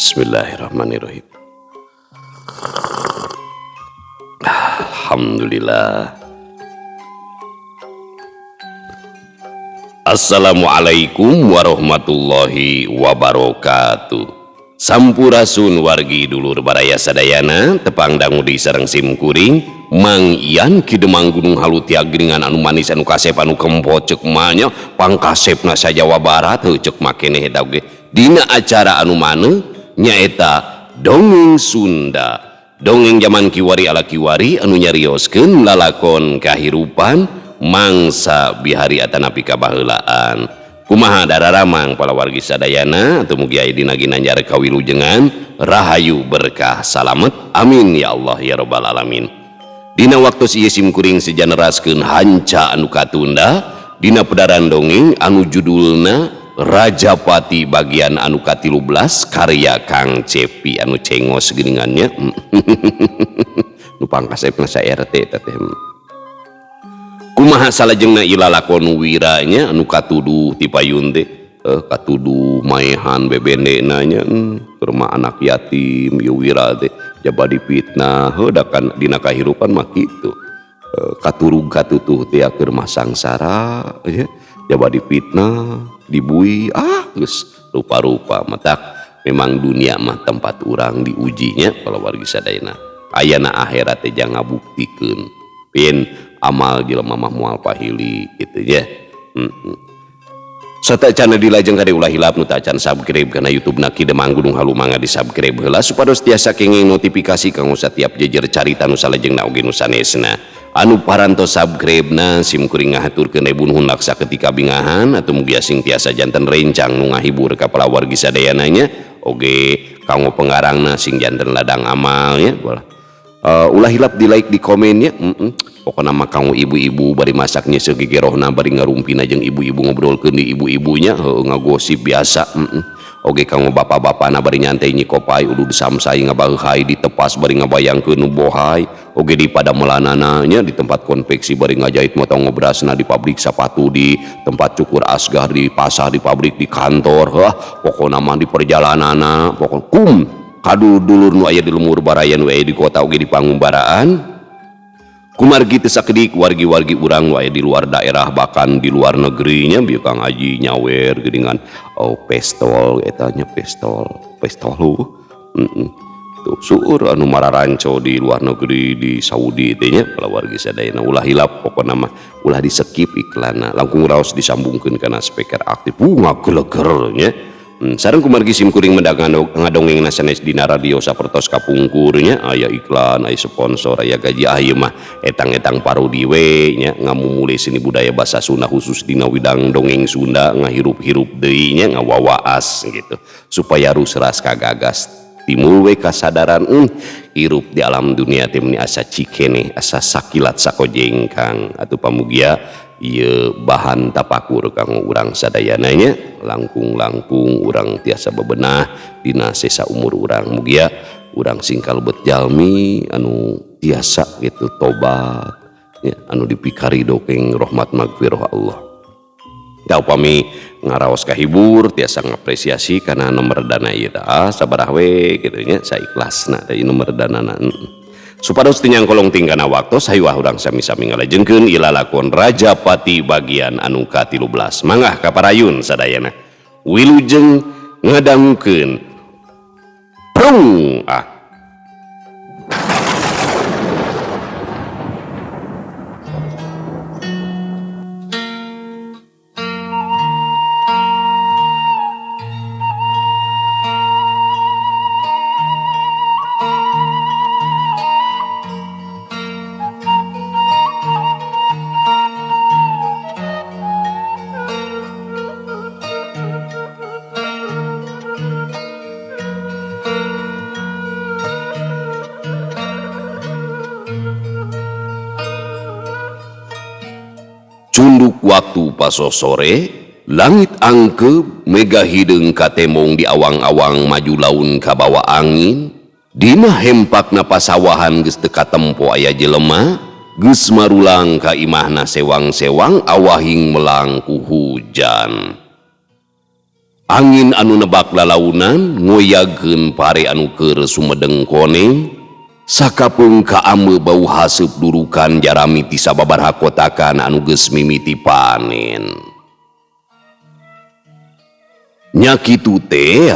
Bismillahirrahmanirrahim. Alhamdulillah. Assalamualaikum warahmatullahi wabarakatuh. Sampurasun wargi dulur baraya sadayana tepang dangu di sareng sim kuring Mang Ian Ki Demang Gunung Halu tiagringan anu manis anu kasep anu kempo ceuk manya pangkasepna sa Jawa Barat heuh ceuk makeneh eta oge dina acara anu mana nyaeta dongeng Sunda dongeng zaman kiwari ala kiwari anu nyarioskeun lalakon kahirupan mangsa bihari atanapi kabaheulaan. Kumaha dararamang palawargi sadayana atuh mugi aya dina ginanjar kawilujengan rahayu berkah salamet amin ya Allah ya robbal alamin. Dina waktu ieu sim kuring sejaneraskeun hanca anu katunda dina pedaran dongeng anu judulna Rajapati bagian anu ka-13 karya Kang Cepi anu cengos geuningannya. Nu pangkasepna sa RT eta teh. Kumaha salajengna ieu lalakon wiranya anu katuduh ti payun teh katuduh maehan bebendena nya keur mah anak yatim ieu wira teh jaba dipitnah heuh da kan dina kahirupan mah kitu. Katurug katutuh teh keur mah sangsara nya jaba dipitnah dibui geus rupa-rupa matak memang dunia mah tempat urang diujinya kalau wargi sadayana ayana akhirat teh jangan ngabuktikeun pin amal jelema mah moal pahili kitu nya. Satacana dilajeng kade ulah hilap nu tacan subscribe kana YouTube na Ki Demang Gunung Halu mangga di subscribe heula supados tiasa kenging notifikasi kanggo satiap jejer carita nu salajengna oge nu sanesna. Anu parantos subscribe na sim kuring ngahaturkeun ribu nuhun laksa ketika bingahan atuh mugi sing tiasa janten rencang nu ngahibur ka palawargi sadayana nya oge kanggo pengarangna sing janten ladang amal nya. Ulah hilap di like di komen nya. Pokona mah kanggo ibu-ibu bari masak nya segegerohna bari ngarumpina jeung ibu-ibu ngobrolkeun di ibu-ibunya heuh ngagosip biasa. Oge kanggo bapak-bapana bari nyantai nyikopai udud samsai ngabahai ditepas bari ngabayangkeun nu bohai oge di padamelanana nya di tempat konveksi bari ngajahit motong ngobrasna di pabrik sepatu di tempat cukur asgar di pasar di pabrik di kantor heuh pokona mah di perjalananna pokon kum kadu dulur nu aya di lemur baraya nu aya di kota oge di pangumbaraan. Kumargi teu sakedik wargi-wargi urang nu aya di luar daerah bahkan di luar negerinya bieu Kang Haji nyawer geuningan oh pestol eta nya pestol pestol heuh. Tuh seueur anu mararanco di luar negeri di Saudi teh nya palawargi sadayana ulah hilap pokona mah ulah di skip iklanna langkung raos disambungkeun kana speaker aktif ngageleger nya. Sareng kumargi sim kuring mendak ngadongengna sanes dina radio sapertos kapungkur nya aya iklan aya sponsor aya gaji ieu mah etang-etang parodi we nya ngamumule seni budaya basa Sunda khusus dina widang dongeng Sunda ngahirup-hirup deui nya ngawawaas gitu supaya rusras kagagas timbul we kasadaran hirup di alam dunia teh meuni asa cikeneh asa sakilat sakojengkang atuh pamugia ieu bahan tapakur kanggo urang sadayana nya langkung-langkung urang tiasa bebenah dina sesa umur urang mugia urang sing kalebet jalmi anu tiasa gitu tobat nya anu dipikarido keng rahmat magfirah Allah. Da upami ngaraos kahibur tiasa ngapresiasi kana nomor dana ieu tah sabaraha we kitu nya saikhlasna teh nomor danana. Supados teu nyangkolong tingkana waktos hayu urang sami-sami ngalajengkeun ieu lalakon Rajapati bagian anu ka-13. Mangga kaparayun sadayana. Wilujeng ngadangukeun. Prung ah. Cunduk waktu paso sore, langit angkeb, mega hideung katemong di awang-awang maju laun kabawa angin. Dina hempakna pasawahan geus teu katempo aya jelema, geus marulang ka imahna sewang-sewang awahing melang ku hujan. Angin anu nebak lalaunan ngoyagkeun pare anu keur sumedeng koneng. Sakapeung kaambe bau haseup durukan jarami ti sababaraha kotakan anu geus mimiti panen. Nya kitu teh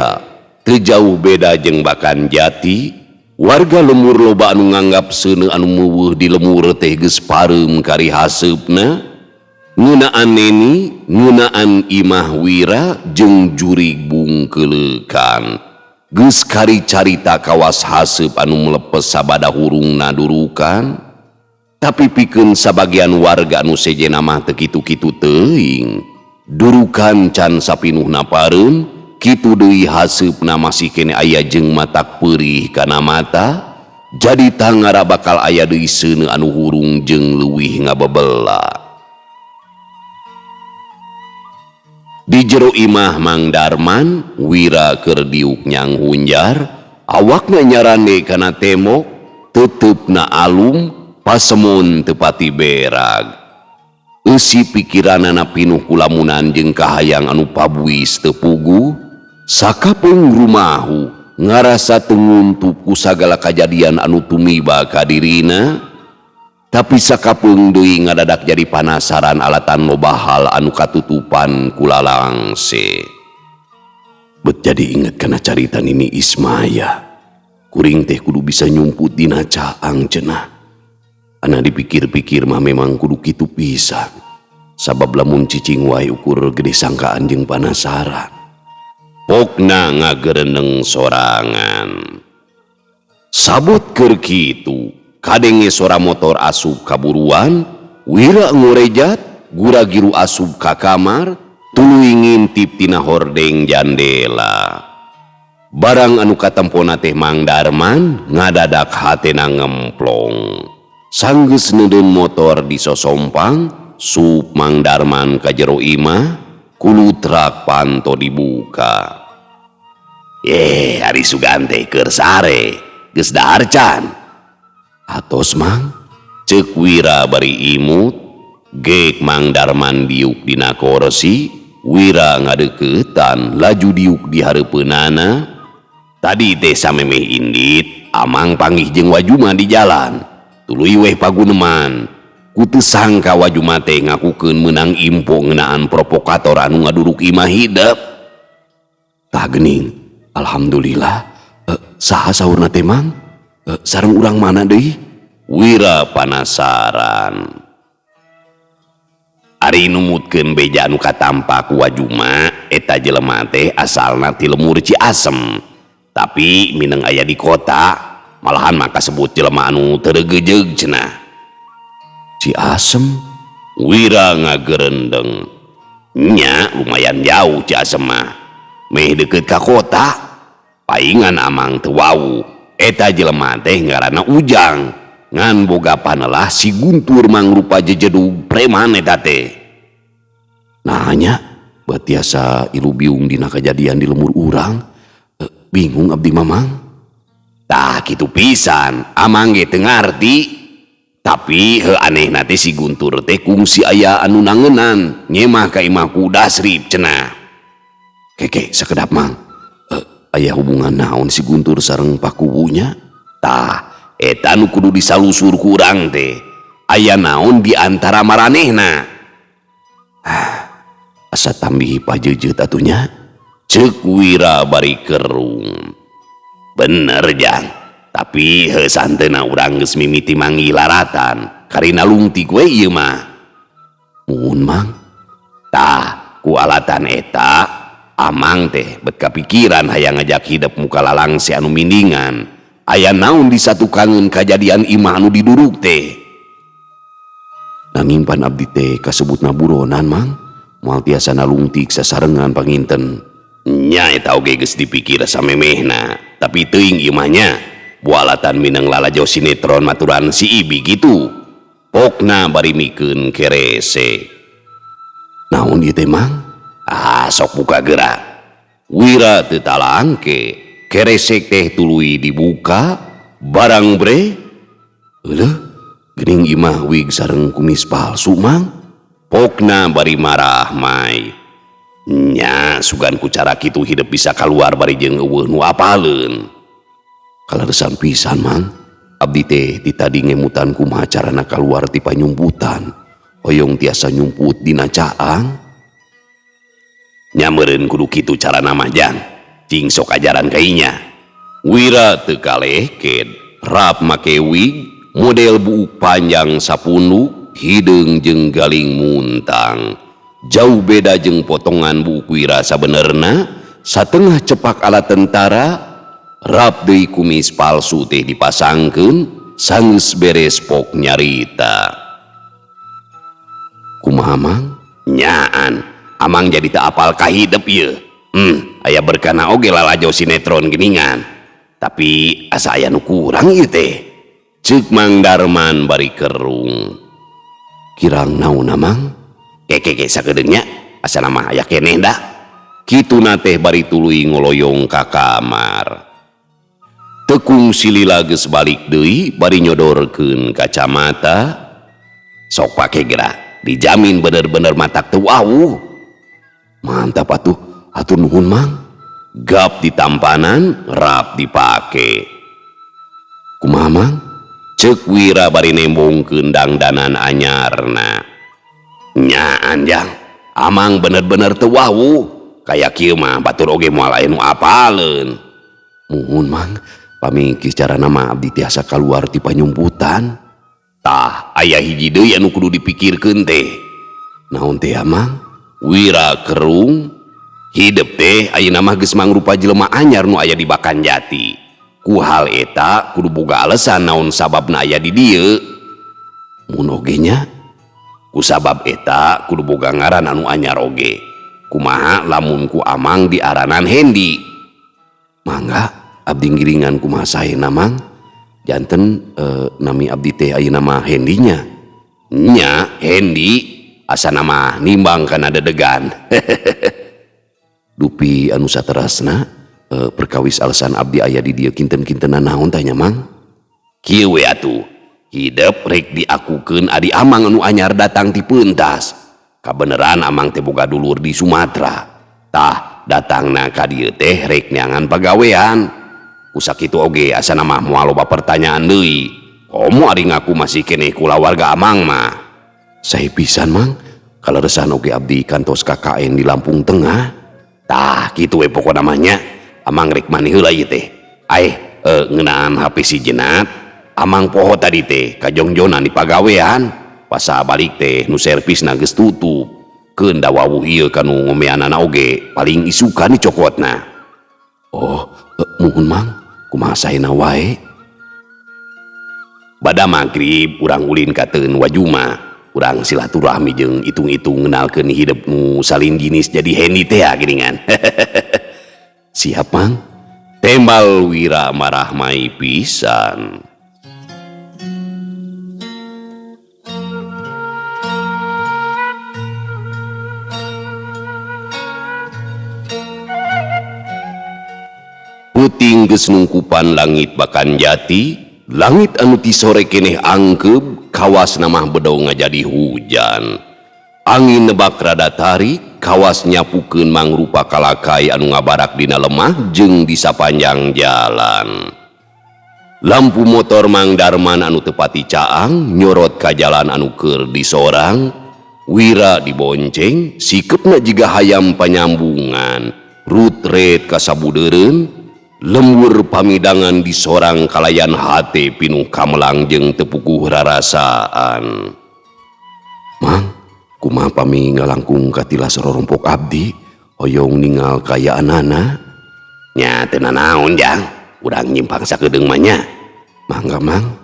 teu jauh beda jeung Bakan Jati, warga lemur loba anu nganggap seuneu anu meuweuh di lemur teh geus pareum kari haseupna. Ngeunaan Neni, ngeunaan Imah Wira jeung jurig bungkeuleukan. Geus kari carita kawas haseup anu melepes sabada hurungna durukan. Tapi pikeun sabagian warga anu sejenna mah teu kitu-kitu teuing. Durukan can sapinuhna pareum, kitu deui haseupna masih keneh aya jeung matak peurih kana mata. Jadi tangara bakal aya deui seuneu anu hurung jeung leuwih ngabebela. Di jero imah Mang Darman, Wira keur diuk nyang hunjar, awakna nyarande kana tembok, teuteup alum, pasemon teu pati berag. Eusi pikiranana pinuh kulamunan jeung kahayang anu pabuis teu puguh, sakapeung rumahu ngarasa teu nguntup ku sagala kajadian anu tumiba ka dirina. Tapi sakapeung deui ngadadak jadi panasaran alatan loba hal anu katutupan ku lalangse. Bet jadi inget kana carita Nini Ismaya. Kuring teh kudu bisa nyumput dina caang cenah. Ana dipikir-pikir mah memang kudu kitu pisan. Sabab lamun cicing wae ukur gede sangkaan jeung panasaran. Pokna ngagereneng sorangan. Sabut keur kitu, kadenge sora motor asup kaburuan, Wira ngorejat, gura-giru asup ka kamar, tuluy ngintip tina hordeng jandela. Barang anu katempona teh Mang Darman ngadadak hatena ngemplong. Sanggeus neudeun motor di sosompang, sup Mang Darman ka jero imah, kulutrak panto dibuka. Ari sugan teh keur sare, geus dahar can. Atos Mang, ceuk Wira bari imut, gek Mang Darman diuk dina korsi, Wira ngadeuketan laju diuk di hareupeunana. Tadi teh samemeh indit, Amang panggih jeung Wajuma di jalan. Tuluy weh paguneman. Ku teu sangka Wajuma teh ngakukeun meunang info ngeunaan provokator anu ngaduruk imah hidep. Tah geuning, alhamdulillah. Saha saurna teh Mang? Sareng urang mana deui? Wira panasaran. Ari numutkeun beja anu katampa ku Wajuma, eta jelema teh asalna ti lemur Ciasem. Tapi mineng aya di kota, malahan mah kasebut jelema anu teu regejeug cenah. Ciasem? Wira ngagerendeng. Nya lumayan jauh Ciasem mah. Meh deukeut ka kota. Paingan Amang teu wawuh. Eta jelema teh ngaranna Ujang. Ngan boga panelah si Guntur mangrupa jejedug preman eta teh. Nanya, bat tiasa ilu biung dina kajadian di lemur urang. Bingung abdi Mamang. Tah kitu pisan, Amang ge teu ngarti. Tapi heuh anehna teh si Guntur teh kungsi aya anu nangenan nyemah ka imah ku Dasrip cenah. Keke sakedap Mang. Aya hubungan naon si Guntur sareng pakubunya? Tah, eta nu kudu disalusur ku urang teh. Aya naon di antara maranehna? Asa tambih pajejeut atuh nya. Ceuk Wira bari kerung. Bener Jang, tapi heuh santeuna urang geus mimiti manggih laratan. Karina lungtik we ieu mah. Muhun Mang. Tah, ku alatan eta Amang teh bet kapikiran hayang ngajak hidep muka lalangse anu mindingan. Aya naon di satukangeun kajadian imah anu diduruk teh. Nanging pan abdi teh kasebutna buronan Mang. Moal tiasa nalungtik sasarengan panginten. Nya eta oge geus dipikir samemehna, tapi teuing ieu mah nya. Bualatan mineng lalajo sinetron maturan si Ibi gitu. Pokna bari mikeun kerese. Naon ieu teh Mang? Ah, sok buka geura. Wira teu talangke, keresek teh tuluy dibuka, barang bre. Euleuh, geuning imah wig sareng kumis palsu Mang. Pokna bari marah mai. Nya sugan ku cara kitu hidep bisa kaluar bari jeung euweuh nu apaleun. Kaleresan pisan Mang, abdi teh ti tadi ngemutan kumaha carana kaluar ti panyumputan. Hoyong tiasa nyumput dina caang. Nya meureun kudu kitu carana mah Jang. Cing sok ajaran ka inya. Wira teu kalehked, rap make wig, model buuk panjang sapunduk, hideung jeung galing muntang. Jauh beda jeung potongan buuk Wira sabenerna, satengah cepak ala tentara, rap deui kumis palsu teh dipasangkeun, sanggeus beres pok nyarita. Kumaha Mang? Nyaan, Amang jadi teu apal ka hidep ieu. Aya berkana oge lalajo sinetron geuningan. Tapi asa aya nu kurang ieu teh. Ceuk Mang Darman bari kerung. Kirang naonna Mang? Keke sakedeung nya, asana mah aya keneh dah. Kituna teh bari tuluy ngoloyong ka kamar. Tekung silila geus balik deui bari nyodorkeun kacamata. Sok pake geura, dijamin bener-bener matak teu wawuh. Mantap atuh, hatur nuhun Mang. Gap ditampanan, rap dipake. Kumaha Mang? Ceuk Wira bari nembongkeun dangdanan anyarna. Nyaan Jang, Amang bener-bener teu wawuh. Kaya kieu mah batur oge moal aya nu apaleun. Muhun Mang, pami carana mah abdi tiasa kaluar ti panyumputan. Tah, aya hiji deui anu kudu dipikirkeun teh. Naon teh Amang? Wira kerung, hidep teh ayeuna mah geus mangrupa jelema anyar nu aya di Bakan Jati. Ku hal eta kudu boga alasan naon sababna aya di dieu. Mun oge nya, ku sabab eta kudu boga ngaran anu anyar oge. Kumaha lamun ku Amang diaranan Hendi. Mangga abdi ngiringan kumaha saena Mang? Janten nami abdi teh ayeuna mah Hendinya. Nya Hendi asana mah nimbang kana dedegan. Dupi anu saterasna perkawis alasan abdi aya di dieu kinten-kintenan naon tah nya Mang? Kieu we atuh, hidep rek diakukeun adi Amang anu anyar datang ti Peuntas. Kabeneran Amang teh boga dulur di Sumatera. Tah datangna ka dieu teh rek neangan pagawean. Ku sakitu oge asana mah moal loba pertanyaan deui. Komo ari ngaku masih keneh kulawarga Amang mah. Sae pisan Mang, kaleresan oge abdi kantos KKN di Lampung Tengah. Tah kitu we pokona mah nya. Amang rek maneh heula ieu teh. Aeh, ngeunaan HP si Jenat, Amang poho tadi teh kajongjonan di pagawean. Pasa balik teh nu servisna geus tutup. Keun da wawuh ieu kanu ngomeanana oge paling isukan dicokotna. Oh, muhun Mang, kumaha saena wae. Bada magrib urang ulin ka Teun Wajuma. Urang silaturahmi jeung itung-itung ngenalkeun hidep nu salin jinis jadi Hendi teh geuningan. Siap Mang. Tembal Wira marahmai pisan. Peuting geus nungkupan langit Bakan Jati, langit anu ti sore keneh angkeub, kawas namah bedog ngajadi hujan. Angin nebak rada tarik, kawas nyapukeun mangrupa kalakai anu ngabarak dina lemah jeung di sapanjang jalan. Lampu motor Mang Darman anu tepati caang nyorot ka jalan anu keur disorang. Wira dibonceng, sikepna jiga hayam panyambungan, rutret ka sabudeureun. Lembur pamidangan disorang kalayan hate pinuh kamelang jeung tepukuh rarasaan. Mang, kumaha pami ngalangkung katilas rorompok abdi, hoyong ningal kayaanana? Nya teu nanaon Jang, urang nyimpang sakedeung mah nya. Mangga Mang.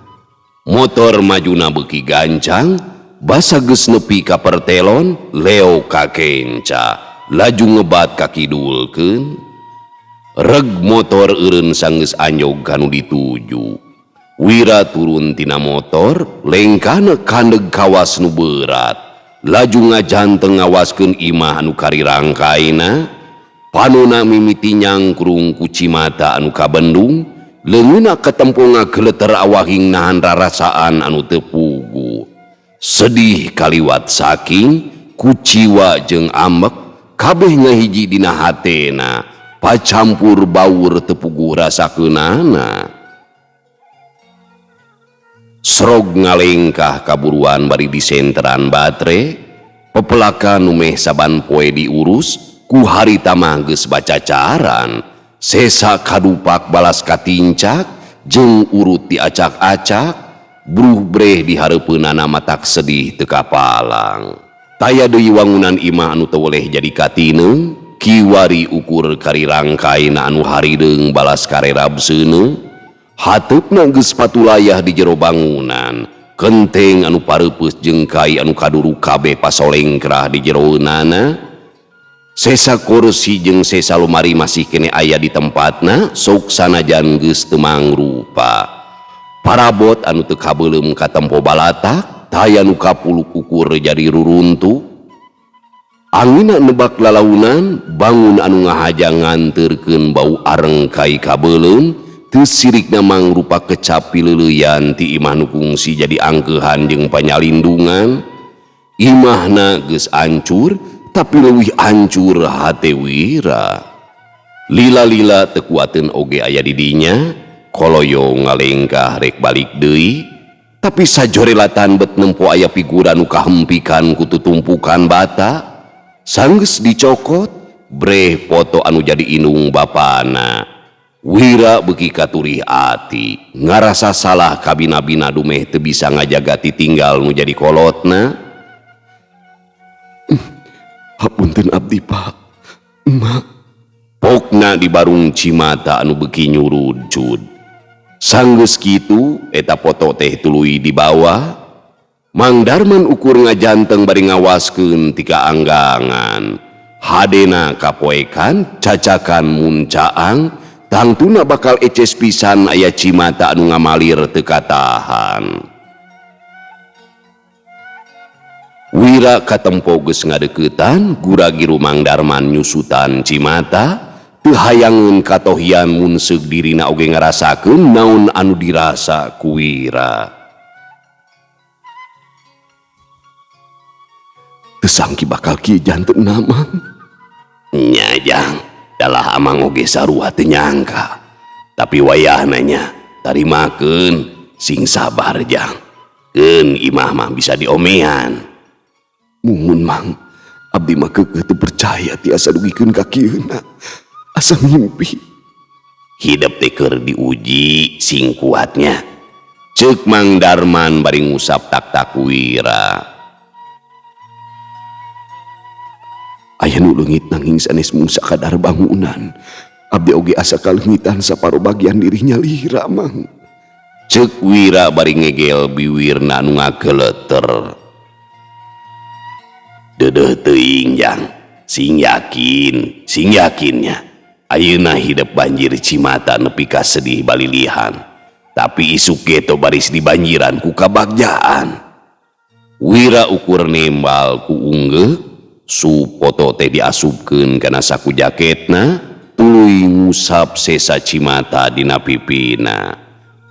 Motor majuna beuki gancang, basa geus nepi ka pertelon, leo ka kenca, laju ngebat ka kidulkeun. Reg motor eureun sanggeus anjog kanu dituju. Wira turun tina motor, lengkahna kandeg kawas nu berat. Laju ngajanteng ngawaskeun imah anu karirangkaina. Panona mimiti nyangkrung ku cimata anu kabendung, leungeunna katempo ngageleter awahing nahan rarasaan anu teu pugu. Sedih kaliwat saking, kuciwa jeung ambek, Kabeh ngahiji dina hatena, pacampur baur teu puguh rasakeunana. Srog ngalengkah kaburuan bari disenteran batre, pepelakan nu meh saban poe diurus ku harita mah geus bacacaran, sesa kadupak balas katincak jeung urut diacak-acak, bruh breh di hareupeunana matak sedih teu kapalang. Taya deui wangunan imah anu teu weleh jadi katineung, kiwari ukur karirangkaina anu harideung balas karerab seuneu. Hateupna geus patulayah di jero bangunan, kenteng anu pareupeus jeung kai anu kaduruk kabeh pasolengkrah di jeroeunana. Sesa kursi jeung sesa lumari masih keneh aya di tempatna, sok sanajan geus teu mangrupa. Parabot anu teu kabeuleum katempo balatak, taya nu kapuluk ukur jadi ruruntuh. Anginna nebak lalaunan, bangun anu ngahaja nganteurkeun bau arengkai kabeuleum, teu sirikna mangrupa kecap pileuleuyan ti imah nu kungsi jadi angkeuhan jeung panyalindungan. Imahna geus ancur, tapi leuwih ancur hate Wira. Lila-lila teu kuateun oge aya di dinya, koloyo ngalengkah rek balik deui, tapi sajorelatan bet nempo aya figura nu kahempikan ku tutumpukan bata. Sanggeus dicokot, breh foto anu jadi indung bapana. Wira beuki katurih ati, ngarasa salah kabina-bina dumeh teu bisa ngajaga titinggal nu jadi kolotna. Hapunten abdi Pak, Emak. Pokna di barung cimata anu beuki nyurudcud. Sanggeus kitu eta foto teh tuluy dibawa. Mang Darman ukur ngajanteng bari ngawaskeun ti kaanggangan. Hadena kapoekan cacakan muncaang, tangtuna bakal eces pisan aya cimata anu ngamalir teu katahan. Wira katempo geus ngadeuketan, gura-giru Mang Darman nyusutan cimata, teu hayangeun katohian mun seug dirina oge ngarasakeun naon anu dirasa ku Wira. Teu sangki bakal kieu jantenna Mang. Nya jang, dalah amang oge sarua teu nyangka. Tapi wayahna nya tarimakeun, sing sabar jang. Keun imah mah bisa diomean. Muhun Mang, abdi mah keukeuh teu percaya tiasa dugikeun ka kieuna. Asa mimpi. Hidep teh keur diuji sing kuatnya. Ceuk Mang Darman bari ngusap tak-tak Wira. Aya nu leungit nanging sanes mung sakadar bangunan. Abdi oge asa kaleungitan saparo bagian dirinya lira Mang. Ceuk Wira bari ngegel biwirna anu ngageleter. Deudeuh teuing jang, sing yakin, sing yakinnya. Ayeuna hidep banjir cimata nepi ka sedih balilihan. Tapi isuk geto baris dibanjiran ku kabagjaan. Wira ukur nembal ku unggeuk, su foto teh diasupkeun kana saku jaketna, tuluy ngusap sesa cimata dina pipina.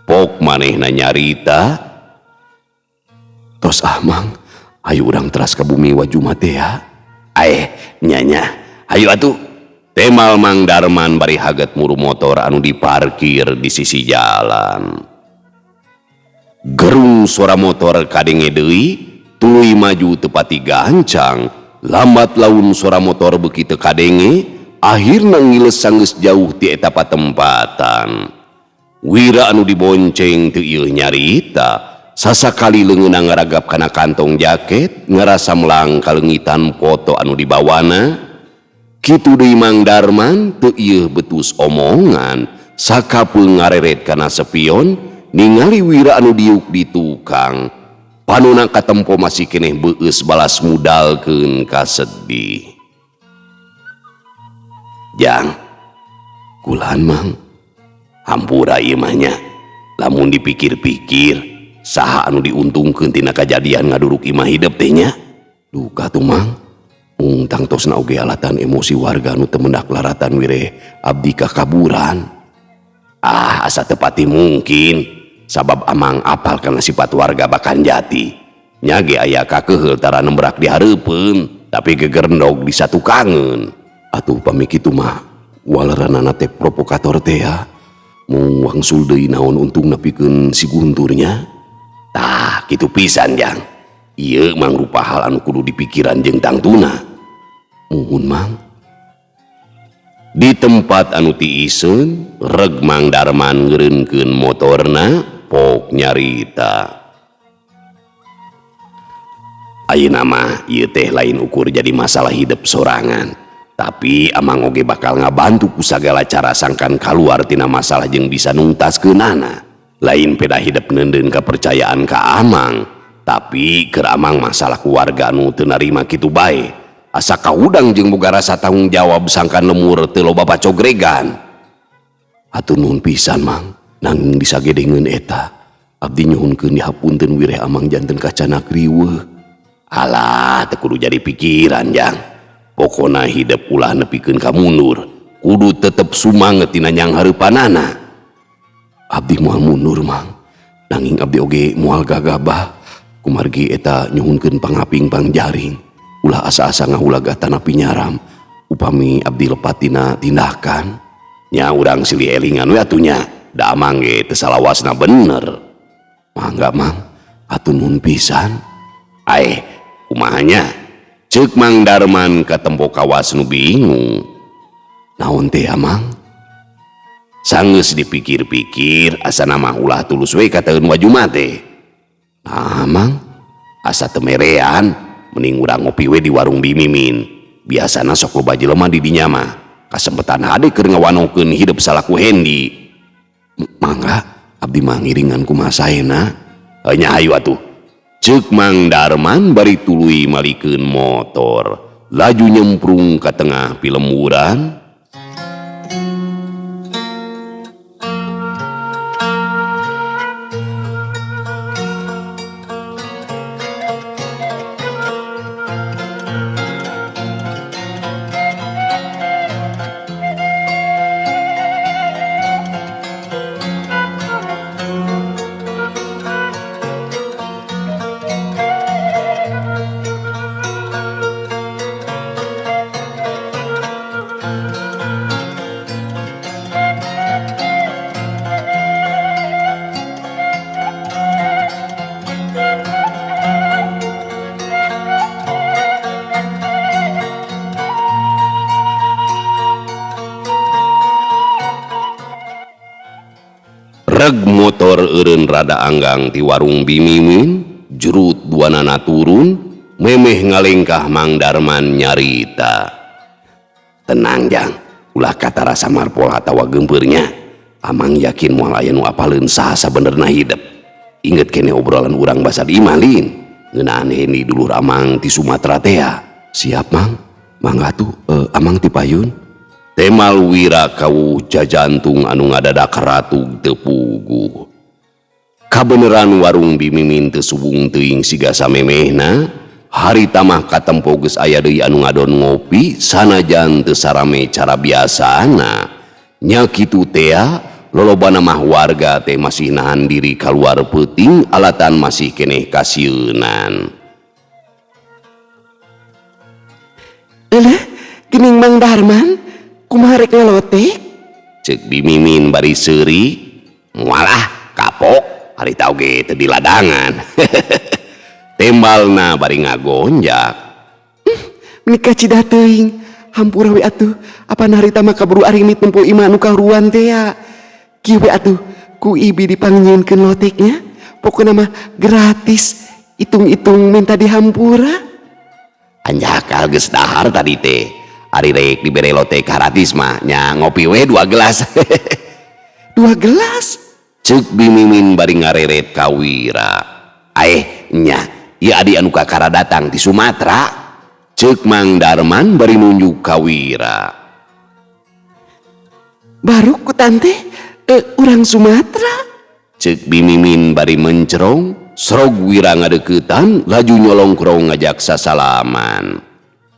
Pok manehna nyarita, tos ah Mang, ayo urang teras ka bumi Wajuma teh ya. Aeh, nya-nya, ayo atuh. Temal Mang Darman bari haget muru motor anu diparkir di sisi jalan. Gerung suara motor kadenge deui, tuluy maju tepati gancang. Lambat laun suara motor beuki teu kadenge, akhirna ngiles sanggeus jauh ti eta patempatan. Wira anu dibonceng teu ieu nyarita, sasakali leungeunna ngaragap kana kantong jaket, ngarasa melang kaleungitan foto anu dibawana. Kitu deui Mang Darman teu ieu betus omongan, sakapeung ngareret kana sepion, ningali Wira anu diuk di tukang. Panona katempo masih keneh beueus balas mudalkeun kasedih. Jang, kulan Mang, hampura ieu mah nya. Lamun dipikir-pikir, saha anu diuntungkeun tina kajadian ngaduruk imah hidep teh nya? Duka tuh Mang. Mung tangtosna oge alatan emosi warga nu teu mendak laratan wire abdi kakaburan. Ah, asa teu pati mungkin. Sabab amang apal kana sifat warga Bakan Jati. Nya ge aya kakeheul tara nembrak di hareupeun. tapi gegerendog di satukangeun. Atuh pami kitu mah waleranana teh provokator teh ya. Mung wangsul deui naon untungna pikeun si Gunturnya. Tah kitu pisan jang. Ieu mangrupa hal anu kudu dipikiran jeung tangtuna. Muhun Mang. Di tempat anu tiiseun, reg Mang Darman ngeureunkeun motorna, pok nyarita. Ayeuna mah ieu teh lain ukur jadi masalah hidup sorangan, tapi amang oge bakal ngabantu ku sagala cara sangkan kaluar tina masalah jeung bisa nungtaskeunana. Lain peda hidup neundeun kapercayaan ka amang, tapi keur amang masalah keluarga anu teu narima kitu bae. Asa kahudang jeung boga rasa tanggung jawab sangkan lemur teu loba pacogregan. Hatur nuhun pisan Mang, nanging disagedengeun eta. Abdi nyuhunkeun dihapunten wireh amang janten kacanak riweuh. Alah, teu kudu jadi pikiran jang. Pokona hidup ulah nepikeun ka mundur. Kudu tetep sumanget tina nyang hareupanana. Abdi moal mundur Mang. Nanging abdi oge moal gagabah. Kumargi eta nyuhunkeun pangaping pangjaring. Ulah asa-asa ngahulag tanapi nyaram. Upami abdi lepat tina tindakan. Nya urang silih elingan we atuh nya. Da amang ge teu salawasna bener. Mangga Mang, hatur nuhun pisan. Aeh, kumaha nya? Ceuk Mang Darman katempo kawas nu bingung. Naon teh Amang? Sanggeus dipikir-pikir asana mah ulah tulus we kateun wajuma teh. Nah Mang, asa teu merean, mending urang ngopi we di warung Bimimin. Biasana sok loba jelema di dinya mah. Kasempetan hade keur ngawanokeun hidup salaku Hendi. Mangga, abdi mah ngiringan kumaha saena. Nya hayu atuh. Ceuk Mang Darman bari tuluy malikeun motor. Laju nyemprung ka tengah pilemburan. Reg motor eureun rada anggang ti warung Bimimin, jurut duanana turun, memeh ngalengkah Mang Darman nyarita. Tenang jang, ulah kata rasa marpol atawa gempeurnya. Amang yakin moal aya nu apaleun saha sabenerna hidep. Inget kene obrolan urang basa di imah lin. Ngeunaan Hendi dulur amang ti Sumatera tea. Siap Mang, mangga tuh amang ti payun. Temal Wira kawuh jajantung anu ngadadak ratug teu puguh. Kabeneran warung Bimimin teu subung teuing siga samemehna, harita mah katempo geus aya deui anu ngadon ngopi sanajan teu sarame cara biasana. Nya kitu tea, lolobana mah warga teh masih nahan diri kaluar peuting alatan masih keneh kasieunan. Eleh, geuning Mang Darman. Kumaha rek ngalotek? Ceuk Bimimin bari seuri. Moal ah, kapok, harita oge teu di ladangan. Tembalna bari ngagonjak. Meuni kacida teuing. Hampura we atuh, apan harita mah kaburu arimit nempo imah anu kahuruan teh ya. Kieu we atuh, ku ibi dipangnyeunkeun loteknya. Pokona mah gratis, hitung-hitung minta dihampura. Anjakal geus dahar tadi teh. Ari rek dibere lotek gratis mah nya ngopi we 2 gelas. 2 gelas? Ceuk Bimimin bari ngareret ka Wira. Aeh nya, ieu adi anu kakara datang ti Sumatera. Ceuk Mang Darman bari nunjuk ka Wira. Baru ku tante, urang Sumatera. Ceuk Bimimin bari mencerong, serog Wira ngadeuketan laju nyolongkrong ngajak sasalaman.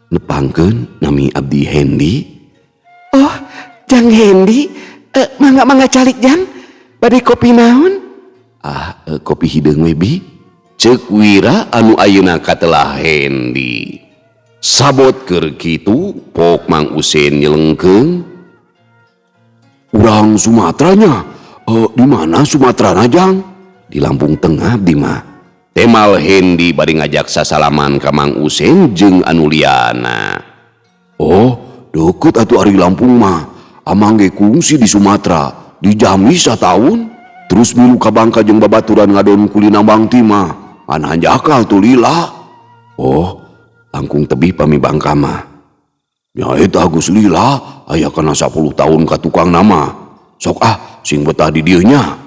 Nepangkeun nami abdi Hendi. Oh, Jang Hendi, mangga-mangga calik Jang. Bade kopi naon? Ah, kopi hideung we bi. Ceuk Wira anu ayeuna katelah Hendi. Sabot keur kitu pok Mang Usen nyelengkeung. Urang Sumateranya, di mana Sumaterana Jang? Di Lampung Tengah abdi mah. Temal Hendi bari ngajak sasalaman ka Mang Usen jeung anu liana. Oh, deukeut atuh ari Lampung mah. Amang ge kungsi di Sumatera, di Jambi sataun. Terus milu ka Bangka jeung babaturan ngadon kulina Bang Timah. An hanjakal tuh lila. Oh, langkung tebih pami Bangka mah. Nya eta geus lila, aya kana 10 tahun ka tukang nama. Sok ah, sing betah di dieu nya.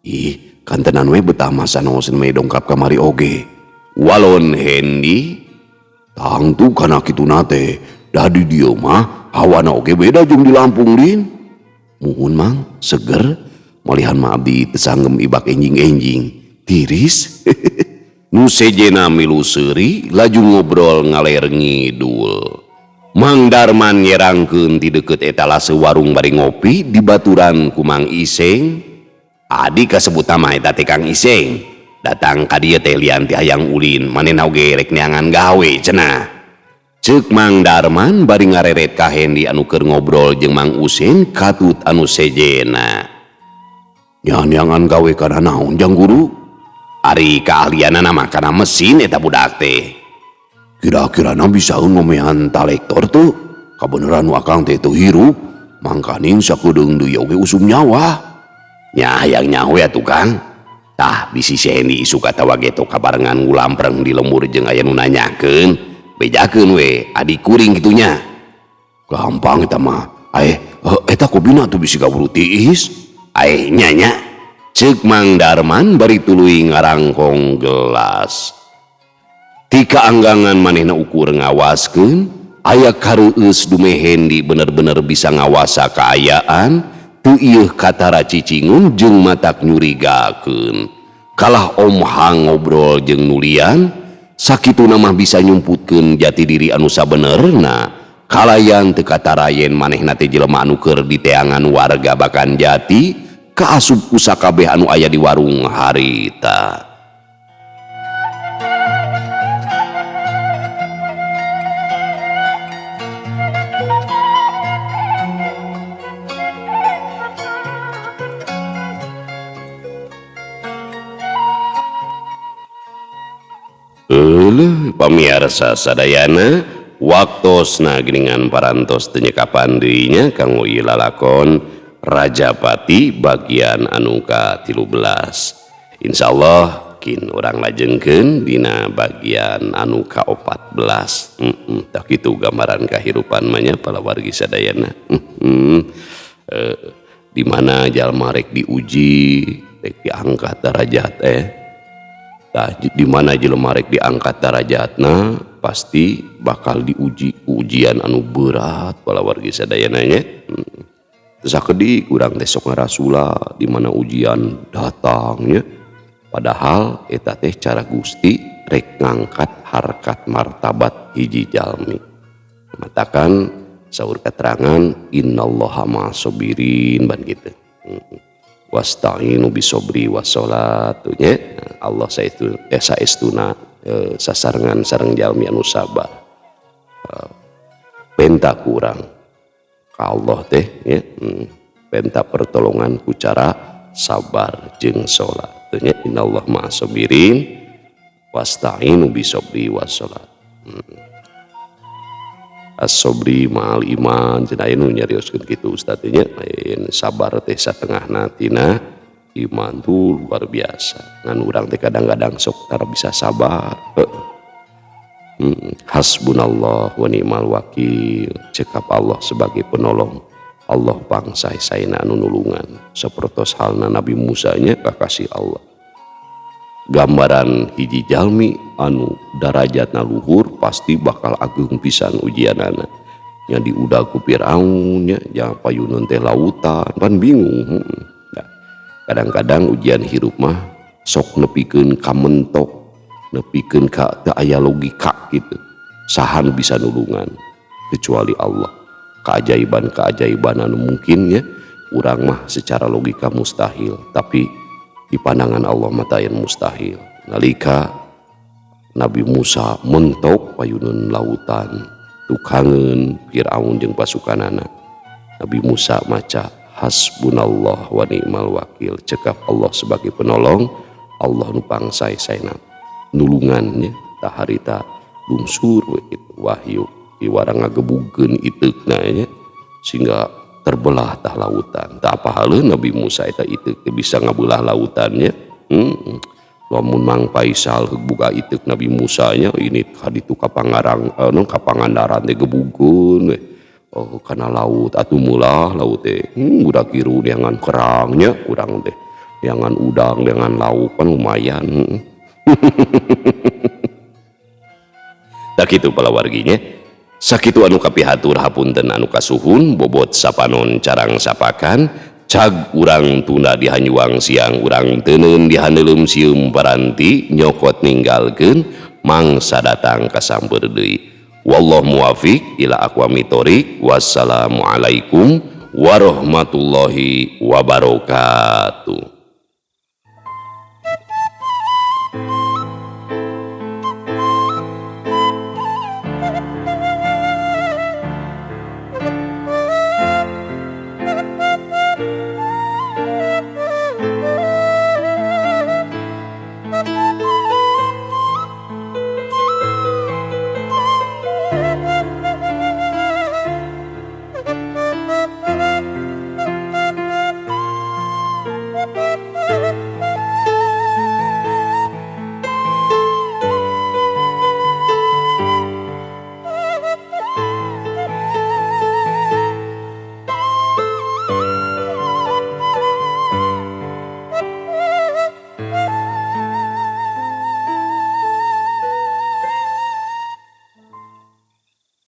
Ih, kantenan we betah mah sanaoseun we dongkap kamari oge. Walon Hendi, tangtu kana kituna teh, da di dieu mah hawana oge beda jeung di Lampung Lin. Muhun Mang, seger, malihan mah abdi teu sanggem ibak enjing-enjing. Tiris. Nu sejena milu seuri laju ngobrol ngaler ngidul. Mang Darman nyerangkeun ti deukeut etalase warung bari ngopi dibaturan ku Mang Iseng. Adi kasebut mah eta teh Kang Iseng. Datang ka dieu teh lian ti hayang ulin, manehna oge rek neangan gawe cenah. Ceuk Mang Darman bari ngareret ka Hendi anu keur ngobrol jeung Mang Usen katut anu sejena. Nya neangan gawe kana naon Jang Guru? Ari kaahlianana mah kana mesin eta budak teh. Kira-kirana bisaeun ngomean talektor tuh. Kabeneran nu akang teh teu hirup, mangkaning sakedeung deui oge usum nyawa. Nya hayang nyaho ya tukang. Tah bisi si Hendi isuk atawa geto kabarengan ngulampreng di lembur jeung aya nu nanyakeun, bejakeun we adi kuring kitu nya. Gampang eta mah. Aeh, eta kopina tuh bisi kaburu tiis. Aeh nya nya. Ceuk Mang Darman bari tuluy ngarangkong gelas. Tika anggangan manehna ukur ngawaskeun, aya kareueus dume Hendi bener-bener bisa ngawasa kaayaan, teu ieuh katara cicingun jeung matak nyurigakeun. Kalah Om Hang ngobrol jeung nulian, sakituna mah bisa nyumputkeun jati diri anu sabenerna. Kalayan teu katara yen manehna teh jelema anu keur diteangan warga Bakan Jati, kaasup ku sakabeh anu aya di warung harita. Euleuh pamiarsa sadayana, waktosna geuningan parantos teu nyekapan deui nya kanggo ieu lalakon Rajapati bagian anu ka-13. Insyaallah kin urang lajengkeun dina bagian anu ka-14. Tah kitu gambaran kahirupan mah nya palawargi sadayana. Di mana jalma rek diuji, rek diangkat darajat Tah di mana jelema rek diangkat darajatna pasti bakal diuji ujian anu berat palawargi sadayana nya. Sakedik urang teh sok ngarasula di mana ujian datang nya. Padahal eta teh cara Gusti rek ngangkat harkat martabat hiji jalmi. Matakan saur keterangan innallaha ma'asobirin ban kitu. Wasta'inu bisobri wassolatu nya. Allah saestu saestuna sasarengan sareng jalmi anu sabar. Penta kurang ka Allah teh nya, penta pertolongan ku cara sabar jeung salat nya. Innallaha ma'asobirin wasta'inu bisobri wassalat. As-sobri ma'al iman cenah aya nu nyarioskeun kitu ustaz teh nya. Lain sabar teh satengahna tina iman tuh luar biasa. Ngan urang teh kadang-kadang sok tara bisa sabar. Hasbunallah wa ni'mal wakil. Cekap Allah sebagai penolong. Allah pangsae-saena anu nulungan. Sapertos halna Nabi Musa nya kakasih Allah. Gambaran hiji jalmi anu darajatna luhur pasti bakal ageung pisan ujianana. Nya diudag ku Firaun nya, jangan payuneun teh lautan, pan bingung. Nah, kadang-kadang ujian hirup mah sok nepikeun ka mentok, nepikeun ka teu aya logika gitu. Saha nu bisa nulungan kecuali Allah. Keajaiban-keajaiban anu mungkin ya urang mah secara logika mustahil, tapi di pandangan Allah mah teu mustahil. Nalika Nabi Musa mentok payuneun lautan tukangeun Firaun jeung pasukanana. Nabi Musa maca hasbunallah wa ni'mal wakil, cekap Allah sebagai penolong, Allah nu pangsae-saena nulungan nya. Tah harita lungsur we kitu wahyu iwara ngagebugeun iteukna nya sehingga terbelah tah lautan. Tah apa haleun Nabi Musa eta iteuk teh bisa ngabelah lautannya. Lamun Mang Faisal buka iteuk Nabi Musa nya ini kaditu ka Pangarang anu ka Pangandaran teh gebugeun we. Oh, kana laut atuh meulah laut teh. Budak kiru neangan kerang nya urang teh. Neangan udang, neangan lauk kan lumayan. Tah kitu palawarginya. Sakitu anu kapihatur hapunten anu kasuhun bobot sapanon carang sapakan cag urang tunda di hanyuang siang urang teuneun di haneuleum sieum paranti nyokot ninggalkeun mangsa datang kasamper deui. Wallahu muwafiq ila aqwamit thoriq. Wassalamualaikum warahmatullahi wabarakatuh.